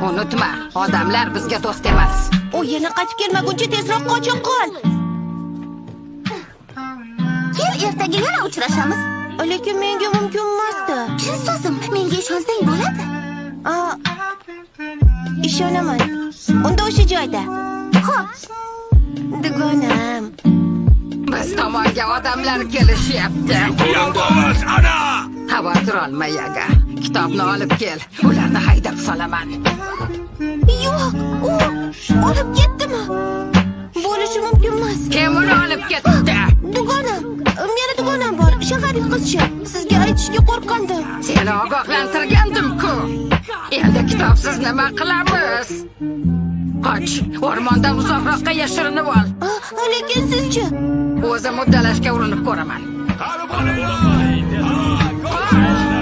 Unutma, odamlar bizga do'st emas. U yana qaytib kelmaguncha tezroq qocha qol. Kel, ertaga yana uchrashamiz. Lekin menga mumkin emasdi. Chin so'zim, menga ishonsang bo'ladi. A, ishonaman. Unda o'sha joyda. Xo'p, Dugonam. Biz tomonga odamlar kelishyapti. Uyandamiz, ana! Xavotir olma, Yaga. Kitobni olib kel. Ularni haydab solaman. Yo'q, u olib ketdimi? Bo'lishi mumkin emas. Kim uni olib ketdi? Dugonam, meni dugonam bor, shaharlik qizcha. Sizga aytishga qo'rqandim. Seni ogohlantirgandim-ku. Endi kitobsiz nima qilamiz? Qoch, o'rmondan uzoqroqqa yashirinib ol. A, lekin sizchi? O'zim uddalashga urinib ko'raman. Qani bo'linglar! Qoch!